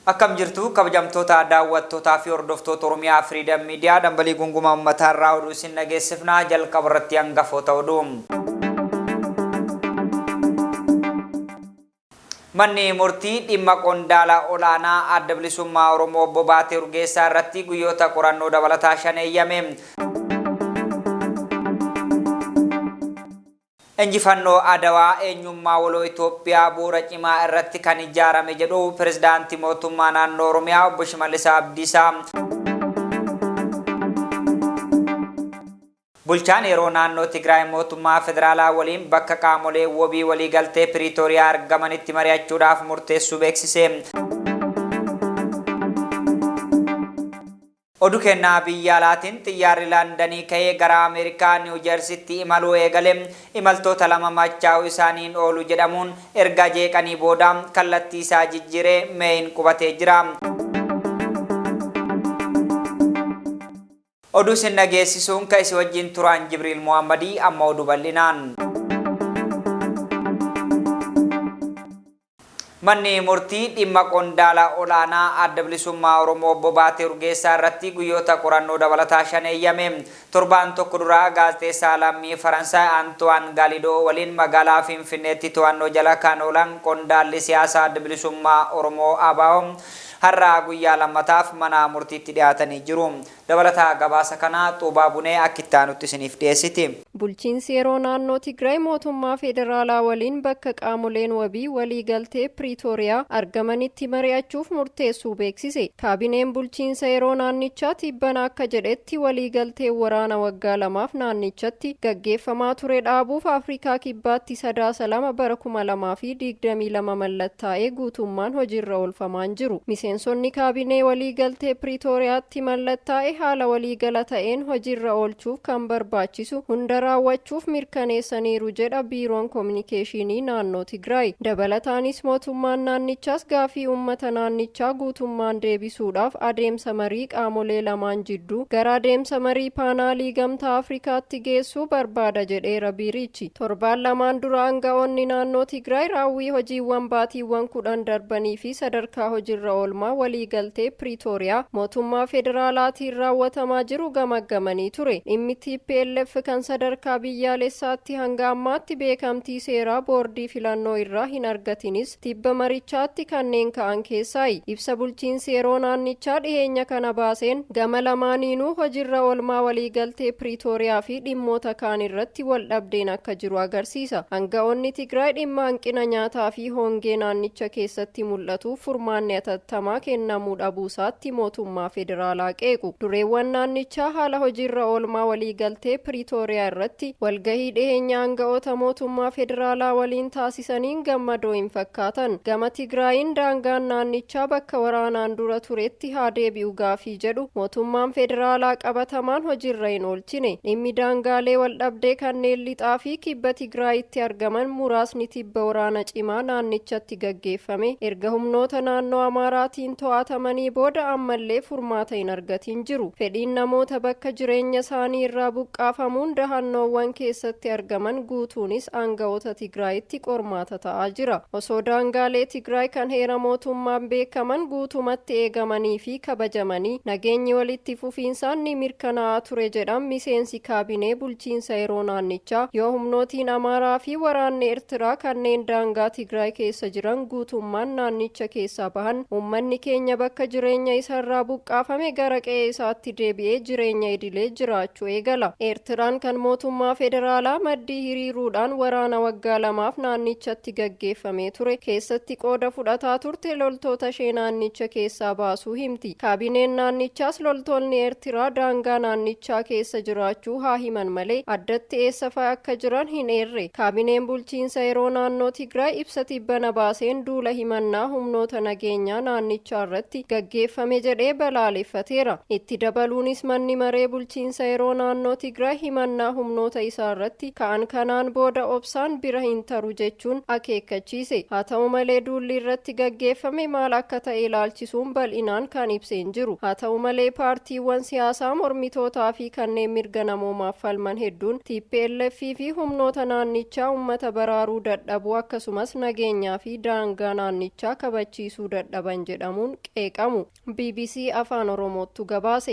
Akkam jirtu kabajamtoota daawwattootaa fi hordoftoota Oromiyaa Freedom Media dambalii gungumaa uummataa irraa oduu isin dhageessifna jalqaba irratti hangafoota oduu. Manni murtii dhimma qondaala ol'aanaa Adda Bilisummaa Oromoo Obbo Baatee Urgeessaa irratti guyyoota qorannoo dabalataa 5 eeyyame. Injifannoo Adawaa eenyummaa waloo Itoophiyaa bu'uura cimaa irratti kan ijaarame jedhu Pirezidaantii Mootummaa Naannoo Oromiyaa Obbo Shimallis Abdiisaa. Bulchaan yeroo naannoo Tigraay mootummaa federaalaa waliin bakka qaamolee wabii waliigaltee Piriitooriyaa argamanitti mari'achuudhaaf murteessuu beeksise. Oduu keenna biyya alaatiin xiyyaarri Landanii ka'ee gara Ameerikaa Niiw Jersitti imaluu eegale imaltoota lama machaa'uu isaanii hin oolu jedhamuun erga jeeqanii booda kallattii isaa jijjiiree Meeyin qubatee jira. Oduu isin dhageessisuun ka isi wajjin turaan Jibriil Muhammadi amma oduu bal'inaan. Manni murtii dhimma qondaala ol'aanaa Adda Bilisummaa Oromoo Obbo Baatee Urgeessaa irratti guyyoota qorannoo dabalataa 5 eeyyame. Torbaan tokko dura gaazexeessaa lammii Faransaay Antuwaan Gaalidoo waliin magaalaa Finfinneetti to'annoo jala kan oolan qondaalli siyaasaa Adda Bilisummaa Oromoo ABO har'a guyyaa lammataaf mana murtiitti dhiyaatanii jiru. Dabalata gabaasa kanaa Xuubaa Bunee akka itti aanutti isiniif dhiyeessiti. Bulchiinsi yeroo naannoo Tigraay mootummaa federaalaa waliin bakka qaamoleen wabii waliigaltee Piriitooriyaa argamanitti mari'achuuf murteessuu beeksise. Kaabineen bulchiinsa yeroo naannichaa tibbana akka jedhetti waliigalteen waraana waggaa lamaaf naannichatti gaggeeffamaa ture dhaabuuf Afrikaa Kibbaatti Sadaasa 2 bara 2022 mallattaa'e guutummaan hojiirra oolfamaa hin jiru. Miseensonni kaabinee waliigaltee Piriitooriyaatti mallattaa'e haala waliigala ta'een hojiirra oolchuuf kan barbaachisu hunda raawwachuuf mirkaneessaniiru jedha Biiroon Kominikeeshinii Naannoo Tigraay. Dabalataanis mootummaan naannichaas gaafii uummata naannichaa guutummaan deebisuudhaaf adeemsa marii qaamolee lamaan jidduu gara adeemsa marii paanaalii Gamtaa Afrikaatti geessuu barbaada jedheera biirichi. Torbaan lamaan dura aanga'oonni naannoo Tigraay raawwii hojiiwwan baatiiwwan 10 darbanii fi sadarkaa hojirra oolmaa waliigaltee Piriitooriyaa mootummaa federaalaatiin raawwatamaa jiru gamaggamanii ture. Dhimmi tplf kan sadarkaa biyyaalessaatti hanga ammaatti beekamtii seeraa boordii filannoo irraa hin argatinis tibba marichaatti kanneen ka'an keessaayi. Ibsa bulchiinsi yeroo naannichaa dhiheenya kana baaseen gama lamaaniinuu hojirra oolmaa waliigaltee Piriitooriyaa fi dhimmoota kaan irratti waldhabdeen akka jiru agarsiisa. Anga'oonni Tigraay dhimma hanqina nyaataa fi hongee naannicha keessatti mul'atuuf furmaanni atattamaa kennamuu dhabuusaatti mootummaa federaalaa qeequ. Dureewwan naannichaa haala hojiirra oolmaa waliigaltee Piriitooriyaa irratti walgahii dhiheenya aanga'oota mootummaa federaalaa waliin taasisaniin gammadoo hin fakkaatan. Gama Tigraayiin daangaan naannichaa bakka waraanaan dura turetti haa deebi'u gaafii jedhu mootummaan federaalaa qabatamaan hojiirra hin oolchine. Dhimmi daangaalee waldhabdee kanneen lixaa fi kibba Tigraayitti argaman muraasni tibba waraana cimaa naannichatti gaggeeffame erga humnoota naannoo Amaaraatiin to'atamanii booda ammallee furmaata hin argatiin jiru. Fedhiin namoota bakka jireenya isaanii irraa buqqaafamuun dahannoowwan keessatti argaman guutuunis aanga'oota Tigraayitti qormaata ta'aa jira. Osoo daangaalee Tigraay kan heera mootummaan beekaman guutumatti eegamanii fi kabajamanii nageenyi walitti fufiinsaan ni mirkanaa'a ture jedhan miseensi kaabinee bulchiinsa yeroo naannichaa yoo humnootiin Amaaraa fi waraanni Ertiraa kanneen daangaa Tigraay keessa jiran guutummaan naannicha keessaa bahan uummanni keenya bakka jireenya isarraa buqqaafame gara qe'ee isaatti deebi'ee jireenya idilee jiraachuu eegala. Eertiraan kan mootummaa federaalaa maddii hiriiruudhaan waraana waggaa lamaaf naannichatti gaggeeffamee ture keessatti qooda fudhataa turte loltootashee naannicha keessaa baasuu himti. Kaabineen naannichaas loltoonni Eertiraa daangaa naannichaa keessa jiraachuu haa himan malee addatti eessa fa'i akka jiran hin eerre. Kaabineen bulchiinsa yeroo naannoo Tigraay ibsa tibbana baaseen duula himannaa humnoota nageenyaa naannichaarratti gaggeeffame jedhee balaaleffateera. Itti Itti dabaluunis manni maree bulchiinsa yeroo naannoo Tigraay himannaa humnoota isaa irratti ka'an kanaan booda obsaan bira hin taru jechuun akeekkachiise. Haa ta'u malee duulli irratti gaggeeffame maal akka ta'e ilaalchisuun bal'inaan kan ibse hin jiru. Haa ta'u malee paartiiwwan siyaasaa mormitootaa fi kanneen mirga namoomaaf falman hedduun TPLF fi humnoota naannichaa uummata baraaruu dadhabuu akkasumas nageenyaa fi daangaa naannichaa kabachiisuu dadhaban jedhamuun qeeqamu. BBC Afaan Oromoottu gabaase.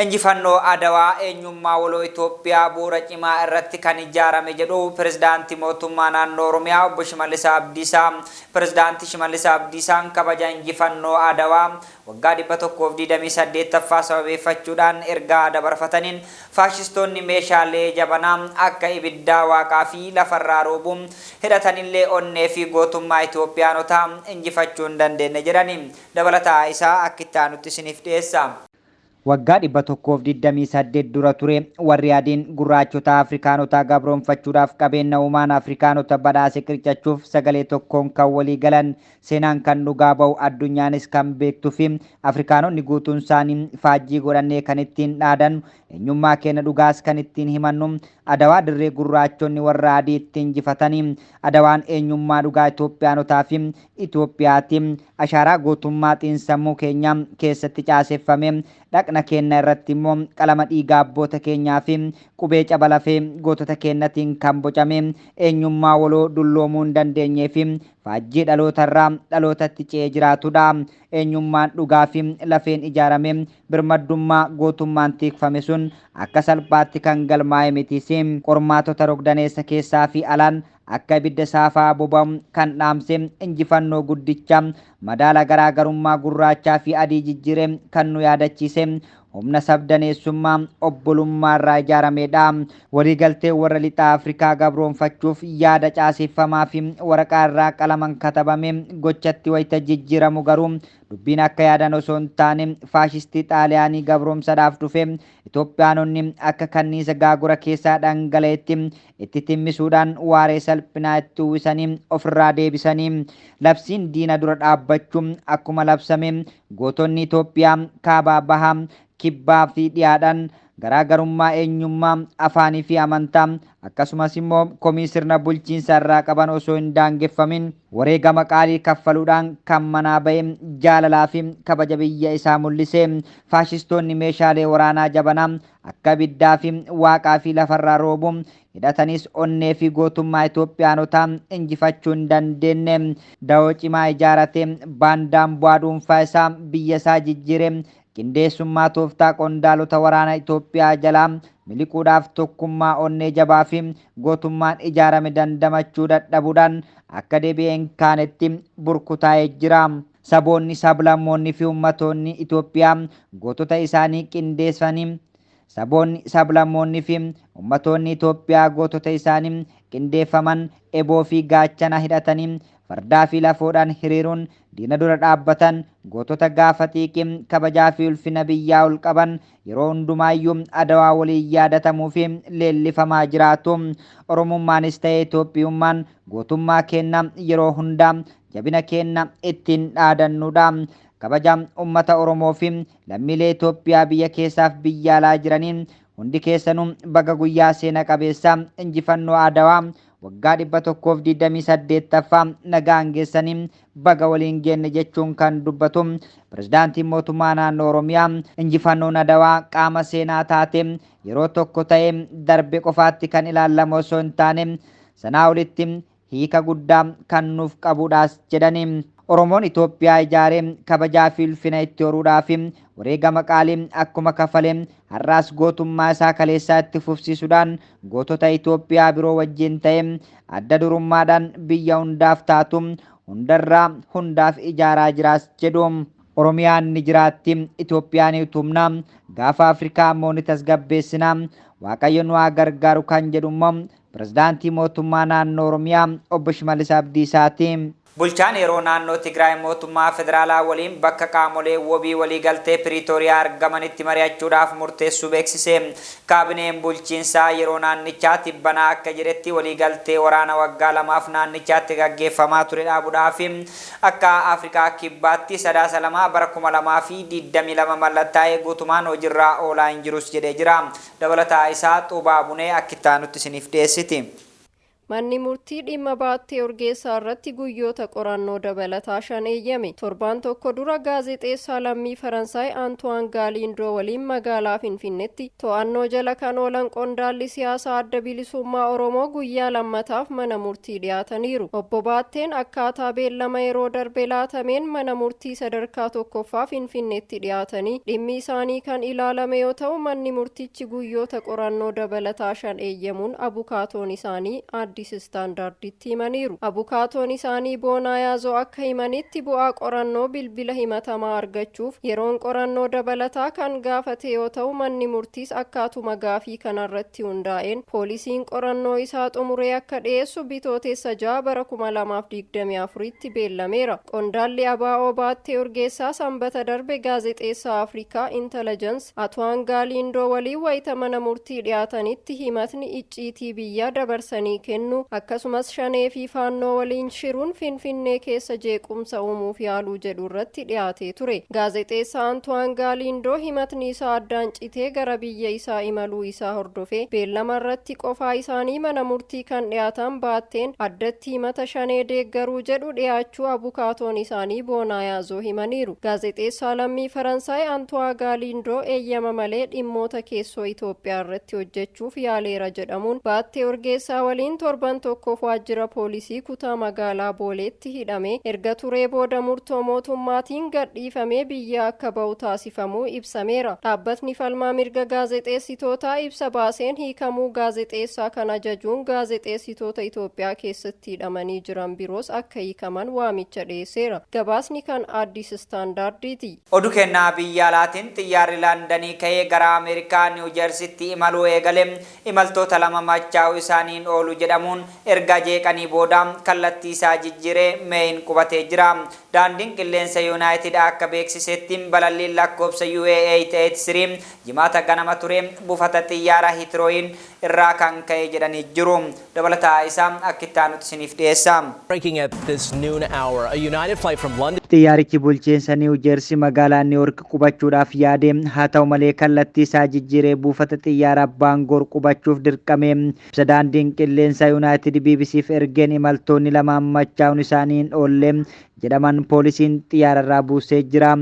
Injifannoo Adawaa eenyummaa waloo Itoophiyaa bu'uura cimaa irratti kan ijaarame jedhu Pirezidaantii Mootummaa Naannoo Oromiyaa Obbo Shimallis Abdiisaa. Pirezidaantii Shimallis Abdiisaan kabaja injifannoo Adawaa waggaa 128ffaa sababeeffachuudhaan ergaa dabarfataniin faashistoonni meeshaalee jabanaa akka ibiddaa waaqaa fi lafarraa roobu hidhatanillee onnee fi gootummaa Itoophiyaanotaa injifachuu hin dandeenye jedhani. Dabalataa isaa akka itti aanutti isiniif dhiyeessa. Waggaa 128 dura ture warri adiin gurraachota Afrikaanotaa gabroonfachuudhaaf qabeenya uumaan Afrikaanota badhaase qircachuuf sagalee tokkoon kan walii galan seenaan kan dhugaa ba'u addunyaanis kan beektuu fi Afrikaanonni guutuun isaanii faajjii godhannee kan ittiin dhaadannu eenyummaa keenya dhugaas kan ittiin himannu Adawaa dirree gurraachonni warra adii ittiin injifatanii Adawaan eenyummaa dhugaa Itoophiyaanotaa fi Itoophiyaati ashaaraa gootummaa xiinsammuu keenya keessatti caaseffame dhaqna keenya irratti immoo qalama dhiigaa abboota keenyaa fi qubee caba lafee gootota keenyatiin kan bocame eenyummaa waloo dulloomuu hin dandeenyee fi faajjii dhalootarraa dhalootatti ce'ee jiraatudha. Eenyummaan dhugaa fi lafeen ijaarame birmaddummaa gootummaan tiikfame sun akka salphaatti kan galmaa'e mitiis. Qormaatota rogdaneessa keessaa fi alaan akka ibidda saafaa boba'u kan dhaamse injifannoo guddicha madaala garaagarummaa gurraachaa fi adii jijjiire kan nu yaadachiise humna sabdaneessummaa obbolummaa irraa ijaaramedha. Waliigaltee warra lixaa Afrikaa gabroonfachuuf yaada caaseffamaa fi waraqaa irraa qalaman katabame gochatti wayita jijjiiramu garuu dubbiin akka yaadan osoo hin taane faashistii Xaaliyaanii gabroomsadhaaf dhufe Itoophiyaanonni akka kanniisa gaagura keessaa dhangala'etti itti timmisuudhaan waaree salphinaa itti uwwisanii ofirraa deebisanii labsiin diina dura dhaabbachuu akkuma labsame gootonni Itoophiyaa kaabaa bahaa kibbaa fi dhiyaadhaan garaagarummaa eenyummaa afaanii fi amantaa akkasumas immoo komii sirna bulchiinsa irraa qaban osoo hin daangeffamin wareegama qaalii kaffaluudhaan kan manaa ba'e jaalalaa fi kabaja biyya isaa mul'ise faashistoonni meeshaalee waraanaa jabanaa akka ibiddaa fi waaqaa fi lafarraa roobu hidhatanis onnee fi gootummaa Itoophiyaanotaa injifachuu hin dandeenye dawoo cimaa ijaarate baandaan bu'aa dhuunfaa isaa biyya isaa jijjiire qindeessummaa tooftaa qondaalota waraana Itoophiyaa jalaa miliquudhaaf tokkummaa onnee jabaa fi gootummaan ijaarame dandamachuu dadhabuudhaan akka deebi'ee hin kaanetti burkutaa'ee jira. Saboonni, sablammoonni fi ummatoonni Itoophiyaa gootota isaanii qindeessanii Saboonni, sablammoonni fi ummatoonni Itoophiyaa gootota isaanii qindeeffaman eboo fi gaachana hidhatanii fardaa fi lafoodhaan hiriiruun diina dura dhaabbatan gootota gaafa xiiqii kabajaa fi ulfina biyyaa ol qaban yeroo hundumaayyuu Adawaa waliin yaadatamuu fi leellifamaa jiraatu. Oromummaanis ta'e Itoophiyummaan gootummaa keenna yeroo hundaa jabina keenna ittiin dhaadannudha. Kabaja uummata Oromoo fi lammiilee Itoophiyaa biyya keessaaf biyya alaa jiraniin hundi keessanuu baga guyyaa seena qabeessa injifannoo Adawaa waggaa 128ffaa nagaan geessanii baga waliin geenne jechuun kan dubbatu pirezidaantiin mootummaa naannoo Oromiyaa injifannoon Adawaa qaama seenaa taate yeroo tokko ta'ee darbe qofaatti kan ilaalamu osoo hin taane sanaa olitti hiika guddaa kan nuuf qabudhaas jedhani. Oromoon Itoophiyaa ijaaree kabajaa fi ulfina itti horuudhaaf wareegama qaalii akkuma kafalee har'aas gootummaa isaa kaleessaa itti fufsiisuudhaan gootota Itoophiyaa biroo wajjin ta'ee adda durummaadhaan biyya hundaaf taatu hundarraa hundaaf ijaaraa jiraas jedhu. Oromiyaan ni jiraatti, Itoophiyaan ni utumna, gaafa Afrikaa immoo ni tasgabbeessina, Waaqayyo nu haa gargaaru kan jedhu immoo pirezidaantii mootummaa naannoo Oromiyaa obbo Shimallis Abdiisaati. Bulchaan yeroo naannoo Tigraay mootummaa federaalaa waliin bakka qaamolee wabii waliigaltee Piriitooriyaa argamanitti mari'achuudhaaf murteessuu beeksise. Kaabineen bulchiinsaa yeroo naannichaa tibbanaa akka jedhetti, waliigaltee waraana waggaa 2f naannichaatti gaggeeffamaa ture dhaabuudhaaf akka Afrikaa Kibbaatti Sadaasa 2 bara 2022 mallattaa'ee guutumaan hojirraa oolaa hin jirus jedhee jira. Dabalataa isaa Xuubaa Bunee akkittaanutti isiniif dhiyeessiti. Manni murtii dhimma Baattee Urgeessaa irratti guyyoota qorannoo dabalataa 5 eeyyame. Torbaan tokko dura gaazexeessaa lammii Faransaay Antuwaan Gaaliindoo waliin magaalaa Finfinnetti to'annoo jala kan oolan qondaalli siyaasaa Adda Bilisummaa Oromoo guyyaa lammataaf mana murtii dhiyaataniiru. Obbo Baatteen akkaataa beellama yeroo darbe laatameen mana murtii sadarkaa tokkoffaa Finfinneetti dhiyaatanii dhimmi isaanii kan ilaalame yoo ta'u, manni murtichi guyyoota qorannoo dabalataa 5 eeyyamuun abukaatoon isaanii Addis Standarditti himaniiru. Abukaatoon isaanii Boonaa Yaazoo akka himanitti, bu'aa qorannoo bilbila himatamaa argachuuf yeroon qorannoo dabalataa kan gaafate yoo ta'u, manni murtiis akkaatuma gaafii kanarratti hundaa'een poolisiin qorannoo isaa xumuree akka dhiyeessu Bitootessa 6 bara 2024tti beellameera. Qondaalli ABO Baattee Urgeessaa Sanbata darbe gaazexeessaa Afrikaa Intelligence Atuwaan Gaaliindoo waliin wayita mana murtii dhiyaatanitti himatni icciitii biyyaa dabarsanii kennuu, akkasumas Shanee fi Faannoo waliin shiruun Finfinnee keessa jeequmsa uumuuf yaaluu jedhu irratti dhiyaatee ture. Gaazexeessaa Antuwaan Gaaliindoo himatni isaa addaan citee gara biyya isaa imaluu isaa hordofee beellama irratti qofaa isaanii mana murtii kan dhiyaatan Baatteen addatti himata Shanee deeggaruu jedhu dhiyaachuu abukaatoon isaanii Boonaa Yaazoo himaniiru. Gaazexeessaa lammii Faransaay Antuwaa Gaaliindoo eeyyama malee dhimmoota keessoo Itoophiyaa irratti hojjechuuf yaaleera jedhamuun Baattee Urgeessaa waliin torban tokkoof waajjira poolisii kutaa magaalaa Booleetti hidhamee erga turee booda murtoo mootummaatiin gadhiifamee biyya akka ba'u taasifamuu ibsameera. Dhaabbatni falmaa mirga gaazexeessitootaa ibsa baaseen hiikamuu gaazexeessaa kan ajajuun gaazexeessitoota Itoophiyaa keessatti hidhamanii jiran biroos akka hiikaman waamicha dhiyeesseera. Gabaasni kan Addis Standardiiti. Oduu kennaa biyya alaatiin, xiyyaarri Landanii ka'ee gara Ameerikaa Niw Jersitti imaluu eegale imaltoota lama machaa'uu isaaniin oolu jedhamuun erga jeeqanii booda kallattii isaa jijjiiree Meeyin qubatee jira. Daandiin qilleensa Yuunaayitid akka beeksisetti, balalliin lakkoofsa UA 883 Jimaata ganama ture buufata xiyyaara Hitirooyin irraa kan ka'e jedhanii jiru. Dabalataa isaa akka itti aanutti isiniif dhiyeessa. Breaking at this noon hour, a United flight from London. Xiyyaarichi bulchiinsa Niiw Jeersi magaalaa Niiwoork qubachuudhaaf yaade. Haa ta'u malee kallattii isaa jijjiiree buufata xiyyaaraa Baangoor qubachuuf dirqame. Ibsa daandiin qilleensaa Yuunaayitid BBCf ergeen imaltoonni lamaan machaa'uun isaanii hin oolle jedhaman poolisiin xiyyaararraa buusee jira.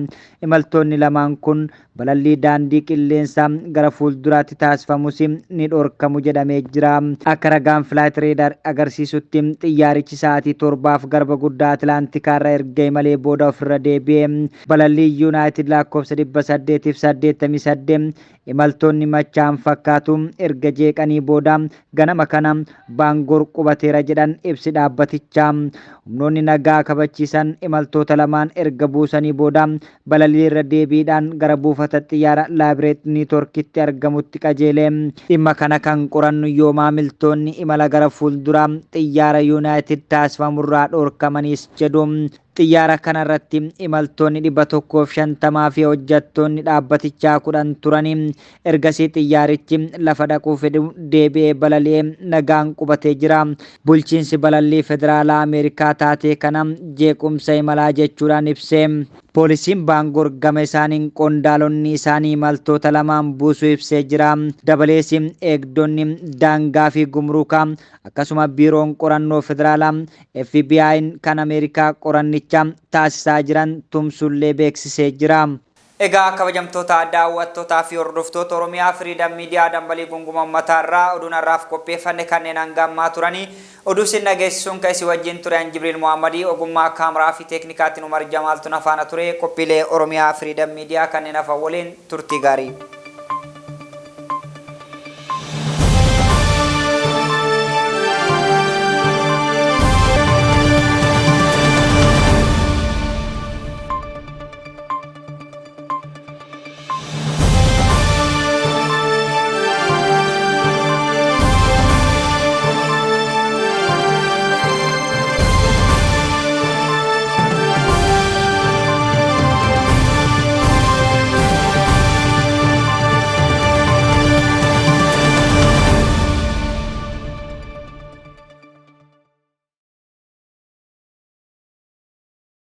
Imaltoonni lamaan kun balallii daandii qilleensaa gara fuulduraatti taasifamus ni dhorkamu jedhamee jira. Akka ragaan Flight Radar agarsiisutti, xiyyaarichi sa'aatii 7f garba guddaa Atilaantikaarra erga imalee booda ofirra deebi'e. Balallii Yuunaayitid lakkoofsa 888 imaltoonni machaa'an fakkaatu erga jeeqanii booda ganama kana Baangoor qubateera jedhan ibsi dhaabbatichaa. Humnoonni nagaa kabachiisan imaltoota lamaan erga buusanii booda balalii irra deebiidhaan gara buufata xiyyaara Laabireet Niitoorkitti argamutti qajeele. Dhimma kana kan qorannu yoo maamiltoonni imala gara fuulduraa xiyyaara Yuunaayitid taasifamurraa dhorkamaniis jedhu. Xiyyaara kanarratti imaltoonni 150 fi hojjettoonni dhaabbatichaa 10 turani. Ergasii xiyyaarichi lafa dhaquu fedhu deebi'ee balali'ee nagaan qubatee jira. Bulchiinsi balallii federaalaa Ameerikaa taatee kana jeequmsa imalaa jechuudhaan ibse. Poolisiin Baangoor gama isaaniin qondaalonni isaanii imaltoota lamaan buusuu ibsee jira. Dabalees eegdonni daangaa fi gumruukaa, akkasuma biiroon qorannoo federaalaa FBI'n kan Ameerikaa qorannicha taasisaa jiran tumsullee beeksisee jira. Egaa kabajamtoota daawwattootaa fi hordoftoota Oromiyaa Firiidam Miidiyaa, dambalii gunguma uummataa irraa oduun har'aaf qopheeffanne kanneen hanga ammaa turanii. Oduu isin dhageessisuun kan isin wajjin ture an Jibriil Muhammadii, ogummaa kaameraa fi teeknikaatiin Umar Jamaaltu na faana ture. Qophiilee Oromiyaa Firiidam Miidiyaa kanneen hafan waliin turtii gaarii.